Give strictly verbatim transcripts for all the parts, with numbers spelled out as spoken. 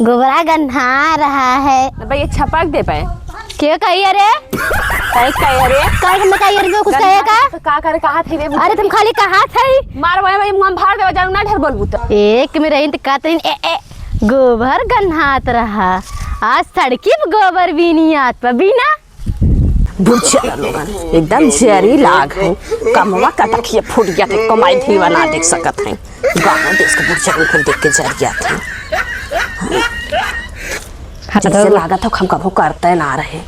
गोबरा गन्हा रहा है। अबे ये छपक दे पे। के कही अरे? कही कही अरे? कही मैं कही अरे, कुछ कहे का? तो का करे, कहा थे रे? अरे तुम खाली कहा थे। मार भाई, भाई मुंह में भार देवा जानू ना, ढेर बोलबू तो। एक में रही तो कहते हैं, ए, ए, गोबर गन्हात रहा। आज सड़की में गोबर बीनी आत पर बीना। बुढ़िया लोगन एकदम जहरी लाग है। कमवा कटखिया फूट गया थे, कमाई धीवा ना देख सकत है। गाँव देश के बुढ़िया लोग देख के जर गया थे। हाँ, जैसे तो लागत हो हम कबो करते ना रहे।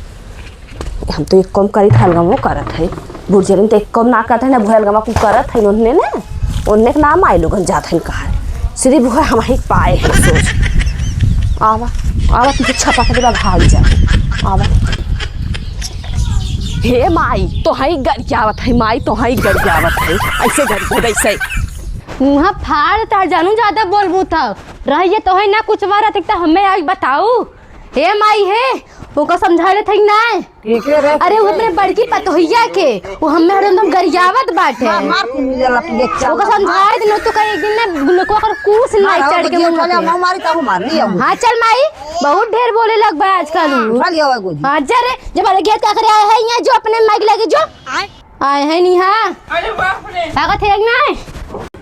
हम तो एक कम करी थे, अलगमो करत है। बुढ़िया लोग तो एक कम ना करते हैं, ना भूल गमा कुछ करत है उन्हें ना। उन्हें के नाम आई लोगन जात है कहा। श्री बुआ हम ही पाए हैं सोच। आवा, आवा, तुझे छपा के देबा, भाग जा। आवा। हे माई, तो हई गरियावत है, माई, तो हई गरियावत है। ऐसे गरिया, ऐसे। मुँह फाड़ तार जानू, ज्यादा बोलबू त। रहिए तो है ना कुछ बार रहती त हमें आई बताऊ। हे माई हे, ओका समझा ले थई ना। ठीक है रे। अरे वो अपने बड़की पतोहिया के, वो हमें हरदम गरियावत बाटे। मार, मार, कुल मिला ला, तू ये चल। ओका समझाए दिन तो कहीं एक दिन ना गुलको कर कूस हाँ, लाई हाँ, चढ़ के गुजिया मुंह उठा ले, पे। मार मारी, ताहू मार लिया। हाँ, चल माई, बहुत ढेर बोले लग बा आजकल उ। उठा लिया हुआ गोजी। हाँ, जा रे, जब अलगिया का करे आए हैं यहाँ, जो अपने माई के लगे जो। आए हैं नहीं, हाँ। अरे बाप रे। भागत है कि नहीं?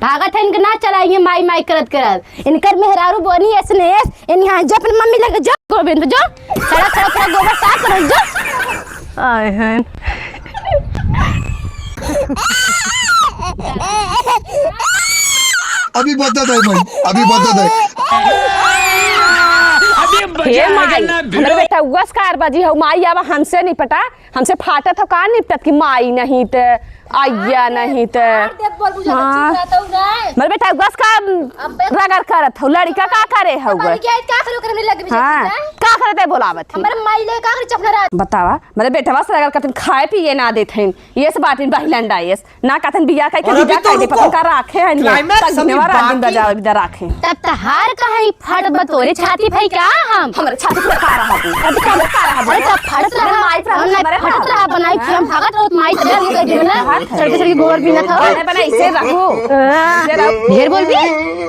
भागत है, इनके ना चलाइए माई माई करत करत। इनकर मेहरारू बोनी ऐसने ऐस, इन यहाँ जो अपने मम्मी लगे जो, गोविंद जो, सड़क सड़क पूरा गोबर साफ करो जो। आए हैं। अभी बदत है भाई, अभी बदत है। हे माई, हमरे बेटा उगस कार बाजी हो, माई आवा हमसे नहीं पटा, हमसे फाटत हो का निपटत की माई नहीं त, आइया नहीं त। मार देत बोल बुझा हाँ। चुप रहता हूँ रे। मर बेटा उगस का अबे रगड़ करत हो, लड़का का करे हो? पता नहीं क्या है, क्या करे ओकरे में लग भी हाँ, जाता है। का करते बोलावत है? हमारे माई ले का करे चपना रात। बतावा, मेरे बेटवा से रगड़ करते खाए पिए ना देते हैं, ये सब बात इन बहिलंडा ये। ना कहतन बियाह कइके और अभी बिदा तो कइ दे, रुको। पतन का राखे है नहीं। Climax तक अभी दिनवा रात दिन बाकी। बजावे बिदा राखे। तब तहार कहीं फट बतोरे छाती भई का हम? हमरे छाती पर का रहा तू? अभी का का रहा अरे तब फटत रहा। माई पर हमरे फटत रहा बनाई कि हम भागत रहत माई से डर के दिन ना। सड़के सड़के गोबर बीनत हो। अरे बना इसे रखो। हाँ। इसे रखो। ढेर बोल भी?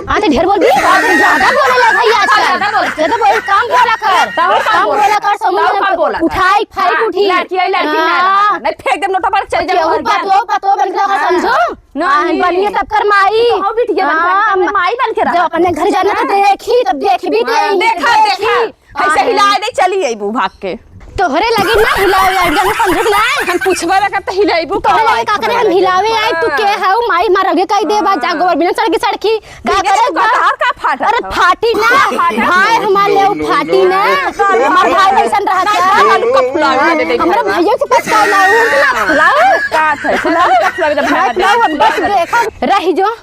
हाँ तो ढेर बोल भी। ज्यादा बोले लग भई आजकल। ज्यादा बोल। ज्यादा बोल, कम बोला कर। कम बोला कर, समझ कम बोला कर। उठाई, फाइट हाँ, उठी। लड़की है, लड़की ना हाँ। रहा। नहीं फेंक दे नोटा पर चल जाओ। पतो, पतो बन के रहा समझो। ना, हाँ, नहीं। बढ़िया सब कर माई। तो हो बिटिया बन के हाँ, रहा, माई बन के रहा। जब अपने घर जाना तो हाँ। देखी, तब देखी भी हाँ, देखी, देखा, देखी। देखा। ऐसे हाँ। हिला दे, चली आई बू भाग के। तोहरे लगी ना हिलावे, आई जाना समझत ना। हम पूछबे ना करते हिलाइबू तोहरे का लगी का करे हम हिलावे आई, तू के हाँ। हऊ, माई मारोगे कह दे, बा जा हाँ। गोबर बिना सड़की सड़की। का बिना करे से बा? कपार का फाटत अरे हो? फाटी ना। फाटत भाई हो? हमार ले उ फाटी ना। फाटत हमार भाई हो? कैसन रहत नहीं, है? हल्का फुलावे दे दे हमरा भाई। भैया के पास का ना, उ ना फुलाओ। का था? फुलाओ। हल्का फुलावे दे भाई, फुलाओ, फुलाओ। बस देखो। रही जो,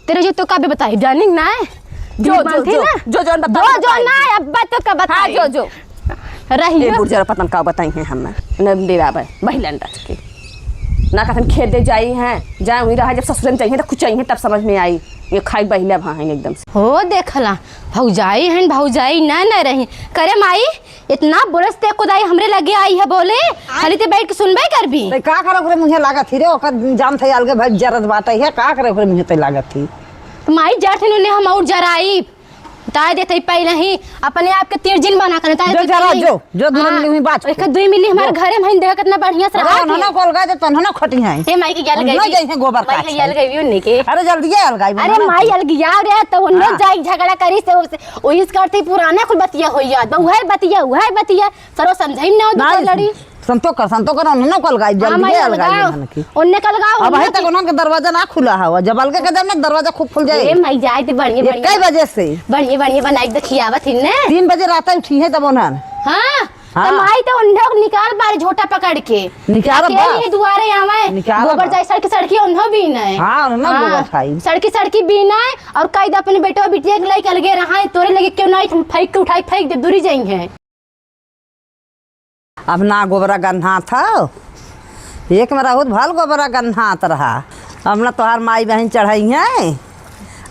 तेरे जो तो का भी बताई, जानिंग ना है? जो, जो, मानती जो, ना? जो, जो, जो, बताओ, जो, जो बताई। ना, अब बात तो का हाँ, बताई। जो, जो। रही ए, जो। बुढ़ जरा पतन का बताई है हम। न डेरावे, बहिलन रच के। ना कथन खेत दे जाई हैं, जाए वहीं रहा, जब ससुर में जाई हैं, तो कुछ आई हैं, तब समझ में आई। ये खाई बहिला भा हैं एकदम से। हो, देखला, भौजाई हैं, भौजाई ना, ना रही। करे माई, इतना बोलस ते खुदाई हमरे लगे आई है बोले, खाली ते बैठ के सुनबे करबी। ते का करे ओकरे मुँहे लागत ही रे, ओकर जान थे अलगे भाई जरत बाटे है, का करे ओकरे मुँहे ते लागत ही। तो माई जात है उन्हें हम और जराई। ताय देते ही पहले ही अपने आप के तीर जिन बना कर ताय जो देते जरा ही। जो, जो दुल्हन हाँ, मिली हुई बात एक दुई मिली हमारे जो। घरे में देख कितना बढ़िया से अरे रहा उन्होंने थी। को अलगा दे तो उन्होंने खटी हैं। ए माई के गल गई उन्होंने भी। जैसे गोबर माई काट के गल है। गई भी उन्हीं के। अरे जल्दी है अलगाई अरे उन्होंने माई की। अलगिया रे तो उन्होंने हाँ। जाई झगड़ा करी से उसे, वही करती पुराना कुल बतिया हो याद बा, उहे बतिया, उहे बतिया। सरो समझाई ना हो ना, दूसरा लड़ी। संतो कर, संतो कर, उन्हें ना कल गाइब, हाँ, जल्दी माई, है, अलगाई अलगाओ। उन्हन की। उन्हें कल गाओ, अब उन्हें अभी तक की उन्हन के दरवाजा ना खुला हवा, जब अलगे के जब ना दरवाजा खूब खुल जाए। ए, माई जाए ते बढ़िया, एक बढ़िया। कई बजे से? बढ़िया, बढ़िया बनाई के खियावत ही ने। तीन बजे रात उठी है तब उन्हन। हाँ, हाँ। तो माई तो उन्हें निकाल बारी झोटा पकड़ के। निकाल अकेले बा। ही दुआरे आवे। निकाल गोबर बा। जाए सड़की सड़की उन्हों भी नहीं। हाँ, उन्हों हाँ। गोबर खाई। सड़की सड़की भी नहीं और कई दे अपने बेटो बिटिया के लाइक अलगे रहा है, तोरे लगे क्यों नहीं, फेंक के उठाई फेंक दे, दूरी जाई है। अब ना गोबरा गन्हात हौ, एक में रहू त भल गोबरा गन्हात रहा। अब ना तोहार माई बहिन चढ़ई हैं,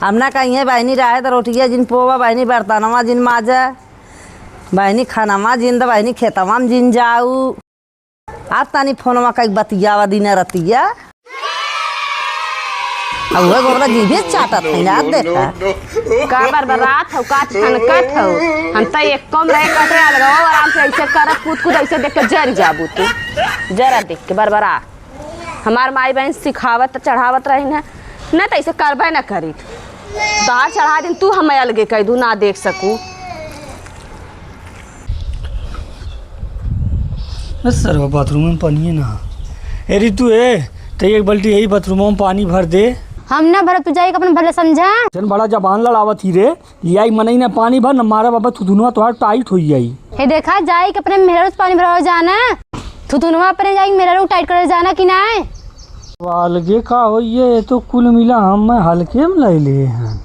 अब ना कहीं है बहिनी रहे त रोटिया जिन पोवा, बहिनी बर्तनवा जिन माजा, बहिनी खनवा जिन द, बहिनी खेतवा में जिन जाऊ। आ तनी फोनवा कई बतियावा दिन रतिया। अब उहे गोबरा जीभे चाटत है ना, देखा। का बरबरात हौ, का छनकत हौ? हम त एक कम रहे कटे अलगाओ, आराम से ऐसे करत कूद कूद ऐसे देख के जर जाबू तू। जरा देख के बरबरा। हमार माई बहन सिखावत चढ़ावत रही ना, ना त ऐसे करबे ना करी। तोहार चढ़ा दिन तू हमें अलगे कह दू, ना देख सकू। ए सरवा, बाथरूम में पानी है ना। ए रितु, ए, ते एक बाल्टी यही बाथरूम में पानी भर दे। हम ना भरब, तू जाई के अपन भले समझा। जन बड़ा जबान लड़ावत ही रे, लियाई मनई ना पानी भर, न मारा बाबा थुथुनवा तोहार टाइट होई जाई। हे देखा, जाई के अपने मेहरा से पानी भरवा जाना, थुथुनवा अपने जाई मेहरा टाइट करे जाना कि नाय। अलगे का होई, ये तो कुल मिला हम मैं हल्के में ले लिए हैं।